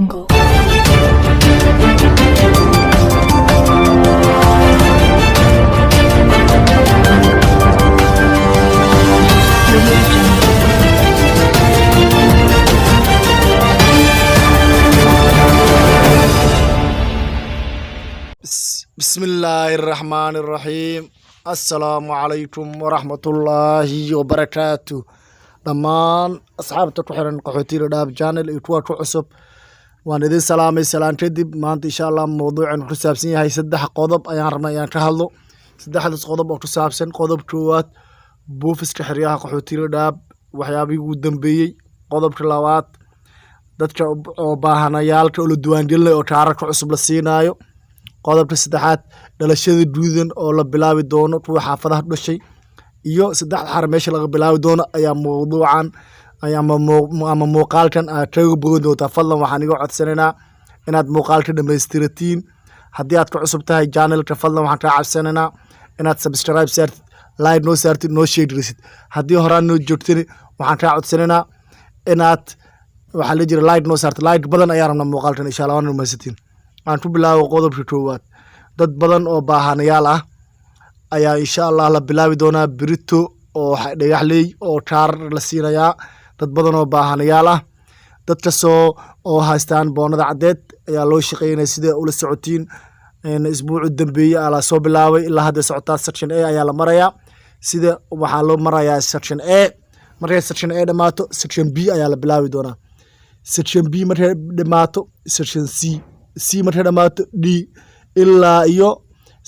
Jungle. Audio Jungle. بسم الله الرحمن الرحيم. السلام عليكم ورحمة الله وبركاته. Dhammaan asxaabta ku xiran Qaxootiga Dhaab Channel iyo kuwa ku cusub, waan idin salaamay. Salaan kadib, maanta insha Allah mawduucan ku saabsan yahay saddex qodob ayaan rabnaa inaan ka hadlo. Saddexdaas qodob oo ku saabsan: qodob koowaad, buufiska xeryaha Qaxootiga Dhaab, waxyaabihii ugu dambeeyey; qodobka labaad, dadka oo baahanayaalka oo la diiwaangelinayo oo kaararka cusub la siinaayo; qodobka saddexaad, dhalashada guudan oo la bilaabi doono kuwa xaafadaha ku dhashay iyo saddexda xar meesha laga bilaabi doono ayaa mawduucan ama muuqaalkan aad kaga bogan doontaa. Fadlan waxaan iga codsanaynaa inaad muuqaalka dhammaystiratiin. Haddii aad ka cusub tahay channelka, fadlan waxaan kaa codsanaynaa inaad subscribe saartid, like noo saartid, noo share-gelisid. Haddii horaan noo joogtani, waxaan kaa codsanaynaa inaad, waxaa la jira, like noo saartid. Like badan ayaa rabnaa muuqaalkan insha Allah. Waana mahadsantiin. Aan ku bilaabo qodobka koowaad. Dad badan oo baahanayaal ah ayaa insha Allah la bilaabi doonaa berito oo Dhagaxley oo kaar la siinayaa. Dad badan oo baahanayaal ah, dad kastoo oo haystaan boonada caddeed ayaa loo shaqeynaya. Sida ula socotiin, isbuucu dambeeye aa la soo bilaabay, ilaa hadda socotaa. Section A ayaa la marayaa. Sida waxaa loo marayaa section A, markay section A dhamaato, section B ayaa la bilaabi doonaa. Section B markay dhamaato, section C. C markay dhamaato, D, ilaa iyo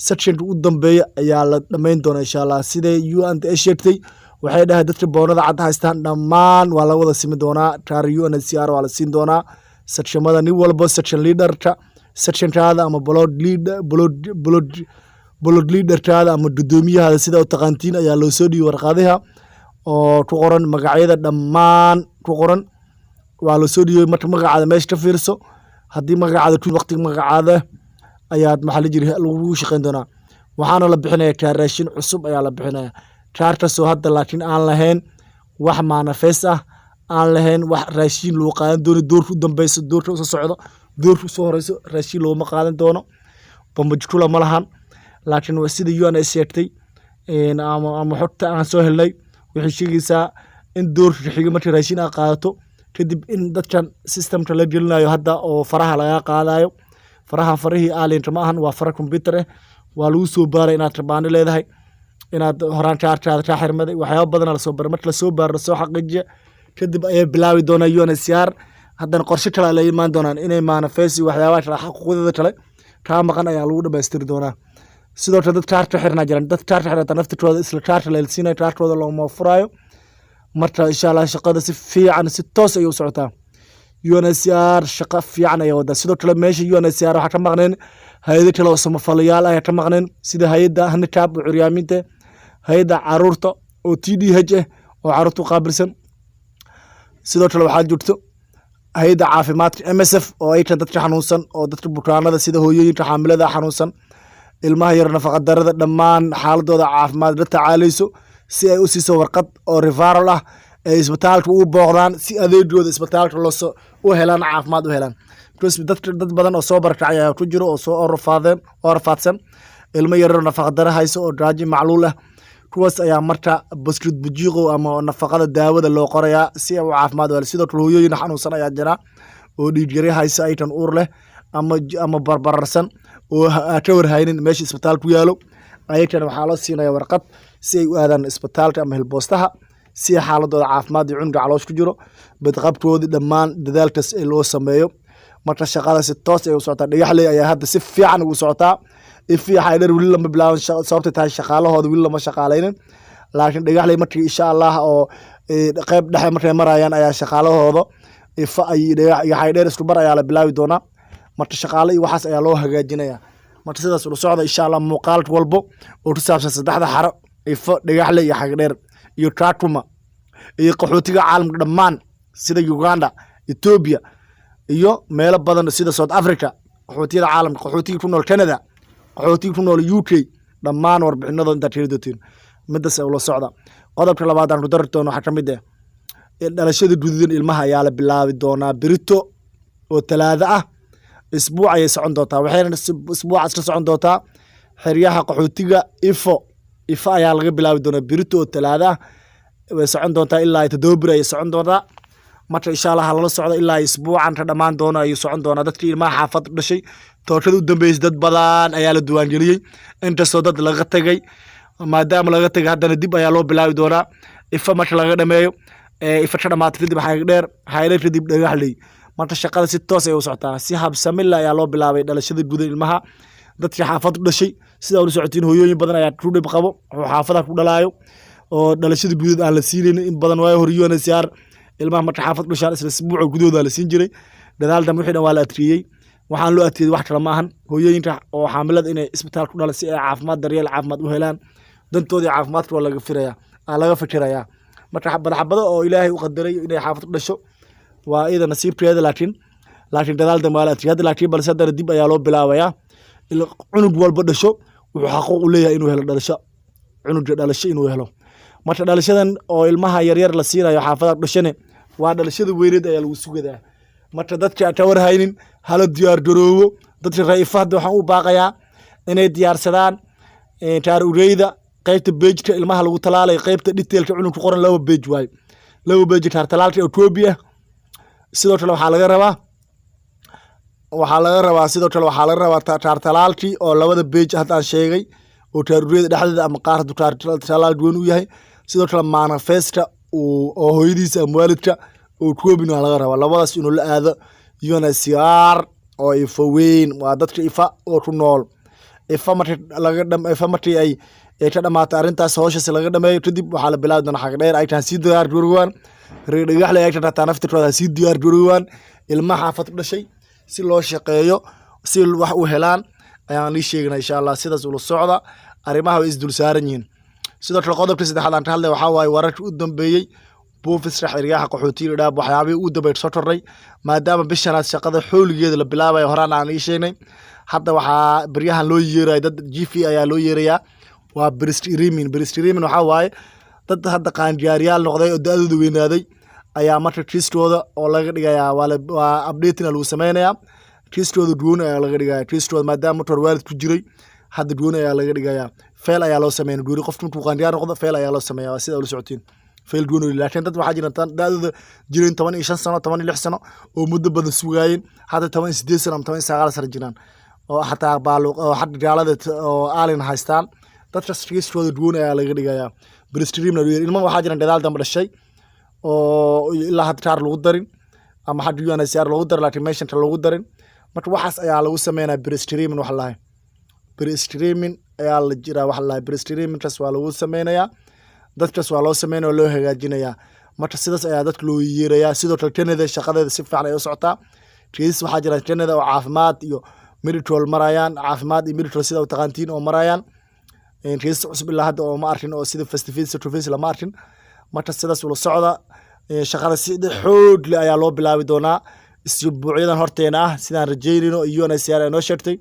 sectionka ugu dambeeya ayaa la dhammayn doonaa insha Allah. Siday UN ay sheegtay, waxay dhahay dadka boonada cad haystaan dhammaan waa la wada simi doonaa. Kaar UNHCR waa la siin doonaa. Sectionada nin walbo, section leaderka sectionkaada ama block leader, block leaderkaada ama guddoomiyahaada, sida u taqaantiin, ayaa loo soo dhiibay warqadaha oo ku qoran magacyada dhammaan ku qoran waa loo soo dhiibay. Marka magacaada meesha ka fiirso. Haddii magacaada ku waqtiga magacaada ayaad, maxaa la jiri, lagugu shaqeyn doonaa. Waxaana la bixinaya kaar raashin cusub ayaa la bixinaya, kaarkaasoo hadda laakiin aan lahayn wax manifest ah, aan lahayn wax raashin lagu qaadan doono. Doorka u dambeyso, doorka usoo socdo, doorka usoo horeyso raashin looguma qaadan doono. Bambajkula ma lahan. Laakiin waa sida UN ay sheegtay ama xogta aan soo helnay, waxay sheegaysaa in doorka xiga marka raashin aad qaadato kadib in dadkan systemka la gelinayo hadda oo faraha laga qaadayo. Faraha farihii alienka ma ahan, waa fara computer ah. Waa lagu soo baaray inaad rabaani leedahay, inaad horaan kaarkaada kaa xirmaday, waxyaaba badana lasoo baray. Marka lasoo baaro, lasoo xaqiijiya kadib ayay bilaabi doonaa UNHCR. Haddana qorshe kale la imaan doonaan inay manifest waxyaabaha kale, xuquuqdooda kale kaa maqan ayaa lagu dhamaystiri doonaa. Sidoo kale dad kaarka xirnaa jiraan. Dad kaarka xirata naftirkooda isla kaarka la elsiinayo, kaarkooda looma furaayo. Marka insha Allah shaqada si fiican, si toos ayay u socotaa. UNHCR shaqo fiican ayaa wadaa. Sidoo kale meesha UNHCR waxaa ka maqneen hay-ado kale oo samafalayaal ayaa ka maqneen, sida hay-adda Handicap oo curyaamiinta, hay-adda caruurta oo TDH ah oo caruurta u qaabilsan. Sidoo kale waxaa jirto hay-adda caafimaadka MSF oo aykan dadka xanuunsan oo dadka bukaanada, sida hooyooyinka xaamilada xanuunsan, ilmaha yar nafaqa darada, dhammaan xaaladooda caafimaad la tacaaleyso, si ay u siiso warqad oo referral ah ay isbitaalka u booqdaan, si adeegooda isbitaalka loosoo u helaan, caafimaad u helaan, because dadka dad badan oo soo barakacay ayaa ku jiro oo soo orafaadeen oo rafaadsan, ilmo yaryar nafaqa dara hayso oo gaajo macluul ah. Kuwaas ayaa marka baskud bujiiqo ama nafaqada daawada loo qorayaa si ay u caafimaad u helaan. Sidoo kale hooyooyin xanuunsan ayaa jira oo dhiigyare haysa, aytan uur leh ama barbararsan oo ka warhaynin meesha isbitaal ku yaalo. Ayagana waxaa loo siinaya warqad si ay u aadaan isbitaalka ama hilboostaha, si xaaladooda caafimaad iyo cunuga caloosh ku jiro badqabkoodii dhammaan dadaalkaas ee loo sameeyo. Marka shaqada si toos ay u socotaa. Dhagaxley ayaa hadda si fiican ugu socotaa. Ifi Xaydhar weli lama bilaaban, sababtay tahay shaqaalahooda weli lama shaqaalaynin. Laakiin Dhagaxley markii insha Allah oo qayb dhexe markay marayaan ayaa shaqaalahooda Ifa ay iyo Xaydheer isku bar ayaa la bilaabi doonaa. Marka shaqaale iyo waxaas ayaa loo hagaajinaya. Marka sidaas ula socda insha Allah muuqaal walbo oo ku saabsan saddexda xaro, Ifo, Dhagaxley iyo Xagdheer, iyo Kakuma iyo qaxootiga caalamka dhammaan, sida Uganda, Ethiopia iyo meelo badan sida South Africa, qaxootiyada caalamka, qaxootiga ku nool Canada, qaxootiga ku nool UK, dhammaan warbixinadooda intaad heli doontiin. Midaas ula socda. Qodobka labaad aan ku dari doono waxaa ka mid ah dhalashada guduudan ilmaha ayaa la bilaabi doonaa berito. oo Talaado ah. Isbuuc ayay socon doontaa, waxayna isbuucaas ka socon doontaa xeryaha qaxootiga Ifo. Ifo ayaa laga bilaabi doonaa berito oo Talaado ah. Way socon doontaa ilaa ay 7 beri ayay socon doontaa. Marka insha Allah lala socdo, ilaa isbuucan ka dhammaan doono ayuu socon doonaa. Dadkii ilmaha xaafad dhashay, tookada u dambeysay, dad badan ayaa la diiwaangeliyey, inkastoo dad laga tegay. Maadaama laga tegay, haddana dib ayaa loo bilaabi doonaa. Ifa marka laga dhameeyo, Ifa ka dhamaato kadib, Xagdheer, Xagdheer kadib Dhagaxley. Marka shaqada si toos ayay u socotaa, si habsamila ayaa loo bilaabay dhalashada guud ee ilmaha dadkii xaafad u dhashay. Sidaa ula socotiin, hooyooyin badan ayaa ku dhib qabo oo xaafadaha ku dhalaayo oo dhalashada guud aan la siinaynin in badan. Waayo, hor UNHCR ilmaha marka xaafad dhashaan isla isbuuca gudahooda la siin jiray. Gadaal dambe wixii dhan waa la adkeeyey. Waxaan loo adkeeyey wax kale ma ahan, hooyooyinka oo xaamilada inay isbitaal ku dhalan si ay caafimaad, daryeel caafimaad u helaan. Dantoodii caafimaadka waa laga firaya, aa laga fikirayaa. Marka xabad xabado oo Ilaahay u qadaray inay xaafad ku dhasho waa iyada nasiibkeeda, laakiin gadaal dambe waa la adkeeyey hadda, laakiin balse haddana dib ayaa loo bilaabayaa. Cunug walba dhasho wuxuu xaquuq u leeyahay inuu helo dhalasho, cunuga dhalasho inuu helo. Marka dhalashadan oo ilmaha yaryar la siinayo xaafadaha dhashane waa dhalashada weyneed ayaa lagu sugadaa. Marka dadka aan ka warhaynin hala diyaar garoobo. Dadka raifa hadda waxaan u baaqayaa inay diyaarsadaan kaar ureyda, qaybta page-ka ilmaha lagu talaalayo, qaybta detail-ka cunug ku qoran. Laba page waayo, laba page kaar talaalka oo copy ah. Sidoo kale waxaa laga rabaa sidoo kale waxaa laga rabaa kaar talaalkii oo labada page hadda aan sheegay oo kaar ureyda dhexdeeda ama qaar hadduu kaar talaal gooni u yahay. Sidoo kale manifest-ka oo hooyadiisa ama waalidka oo copy-na waa laga rabaa. Labadaas inuu la aado UNHCR oo Ifa weyn. Waa dadka Ifa oo ku nool. Ifa markii laga dham Ifa markii ay ka dhamaato arrintaas, hawshaas laga dhameeyo kadib, waxaa la bilaabi doonaa Xagdheer. Ay taan sii diyaar garoobaan. Reer Dhagaxley ay taan naftirkooda sii diyaar garoobaan. Ilmaha xaafad u dhashay si loo shaqeeyo, si wax u helaan ayaan lii sheegnaa insha Allah. Sidaas ula socda, arrimaha way isdul saaran yihiin. Sidoo kale qodobka saddexaad aan ka hadlay waxaa waaye wararkii u dambeeyey buufiska xeryaha qaxootiga Dhadhaab, waxyaabihii ugu dambeeyay soo korray. Maadaama bishanaad shaqada xooligeeda la bilaabayo, horaan aan ii sheegnay, hadda waxaa beryahan loo yeeraya dad GV ayaa loo yeerayaa, waa pre-screening. Pre-screening waxaa waaye dad hadda qaangaaryaal noqday oo da-dooda weynaaday ayaa marka kiiskooda oo laga dhigayaa, waa updating lagu sameynayaa. Kiiskooda gooni ayaa laga dhigaya kiiskooda, maadaama marka hore waalid ku jiray, hadda gooni ayaa laga dhigayaa. File ayaa loo sameynaya gooni. Qofka markuu qaangaar noqdo, file ayaa loo sameeya. Waa sida ula socotiin, file gooni. Laakiin dad waxaa jira tan da-dooda jireen 15 sano, 16 sano oo muddo badan sugaayeen, hadda 18 sano ama 19 sano jiraan oo xataa baaluq oo xagga gaalada oo alien haystaan, dadkaas kiiskooda gooni ayaa laga dhigayaa, pre-screening loo yeeri. Ilmaha waxaa jiran gadaal dambe dhashay oo ilaa hadda kaar lagu darin ama xagga UNHCR lagu darin, laakiin meeshan ka lagu darin. Marka waxaas ayaa lagu sameynaya pre-screening. Wax lahay pre-screening ayaa la jiraa, wax lahay pre-screening-kaas waa lagu sameynayaa dadkaas, waa loo sameynaya oo loo hagaajinayaa. Marka sidaas ayaa dadka loo yeerayaa. Sidoo kale Canada shaqadeeda si fiican ay u socotaa. Kiisas waxaa jira Canada oo caafimaad iyo medical marayaan, caafimaad iyo medical sida u taqaantiin oo marayaan. Kiisas cusub ilaa hadda oo ma arkin oo sida face to face to face lama arkin. Marka sidaas ula socda, shaqada sida xoog leh ayaa loo bilaabi doonaa isbuucyadan horteena ah, sidaan rajeynayno. UNHCR ay noo sheegtay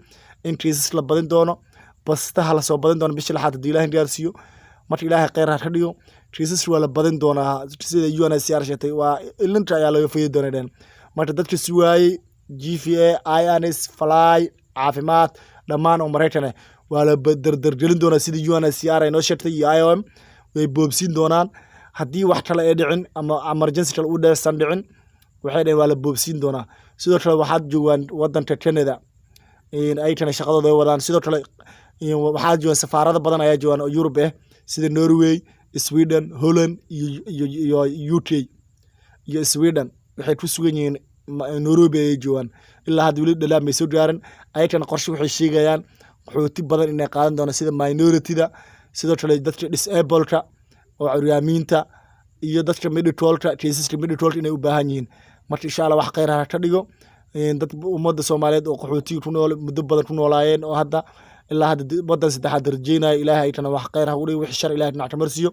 in kiisas la badin doono, bastaha lasoo badin doono bisha lixaad haddii Ilaahay gaarsiiyo. Marka Ilaahay kheyr ha ka dhigo. Kiisas waa la badin doonaa sida UNHCR sheegtay, waa ilinta ayaa laga faydi doonaa dhehen. Marka dadka sugaayey GVA, INS, fly, caafimaad dhammaan oo Maraykan ah waa la dardargelin doonaa sida UNHCR ay noo sheegtay iyo IOM. Way boobsiin doonaan haddii wax kale ay dhicin ama emergency kale u dheersan dhicin. Waxay dhaheen waa la boobsiin doonaa. Sidoo kale waxaad joogaan wadanka Canada, ayagana shaqadooda ay wadaan. Sidoo kale waxaa joogaan safaarado badan ayaa joogaan oo Yurub ah, sida Norway, Sweden, Holland iyo UK iyo Sweden. Waxay ku sugan yihiin Nairobi ayay joogaan. Ilaa hadda weli Dhadhaab may soo gaarin. Ayagana qorshe waxay sheegayaan qaxooti badan inay qaadan doonaan, sida minority-da, sidoo kale dadka disabled-ka oo curyaamiinta iyo dadka medical-ka, cases-ka medical-ka inay u baahan yihiin. Marka insha Allah wax kheyr ha ka dhigo. Dad ummadda Soomaaliyeed oo qaxootiga ku nool muddo badan ku noolaayeen oo hadda ilaa hadda wadan saddexaad rajeynaya, Ilaahay aytana wax kheyr ha ugu dhigo, wixii shar Ilahay dhinac ka marsiiyo.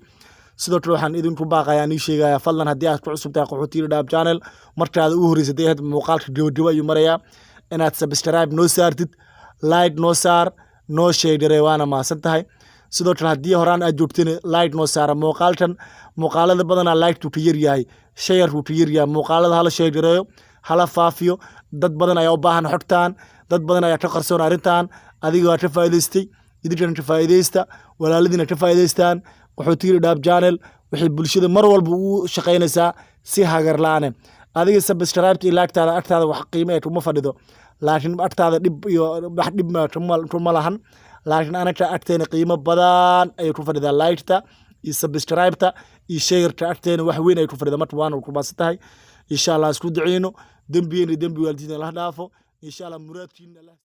Sidoo kale waxaan idinku baaqayaa, nii sheegaya, fadlan haddii aad ku cusub tahay Qaxootiga Dhadhaab channel, markaada u horreysay dee muuqaalka gabagabo ayuu marayaa, inaad subscribe noo saartid, like noo saar, noo sheegaree, waana mahadsan tahay. Sidoo kale haddii horaan aad joogteen, like noo saara muuqaalkan. Muuqaalada badanaa like-tuu ka yaryahay, share-kuu ka yaryahay. Muuqaalada hala sheegareeyo, hala faafiyo. Dad badan ayaa u baahan xogtan, dad badan ayaa ka qarsoon arrintan. Adiga waa ka faa'iidaystay, idinkana ka faa'iidaysta, walaaladiina ka faa'iidaystaan. Qaxootiga Dhadhaab Channel waxay bulshada mar walba ugu shaqaynaysaa si hagar la'aane. Adiga subscribe iyo like-taada agtaada wax qiime eh kuma fadhido, laakiin agtaada dhib iyo wax dhib ma kuma lahan, laakiin anaga agteena qiimo badan ayay ku fadhidaa. Like-ta iyo subscribe-ta iyo share-ka agteena wax weyn ay ku fadhidaa. Marka waana ku baadsan tahay. Insha Allah isku duceyno, dembigeena iyo dembi waalidiina la dhaafo, insha Allah muraadkiina.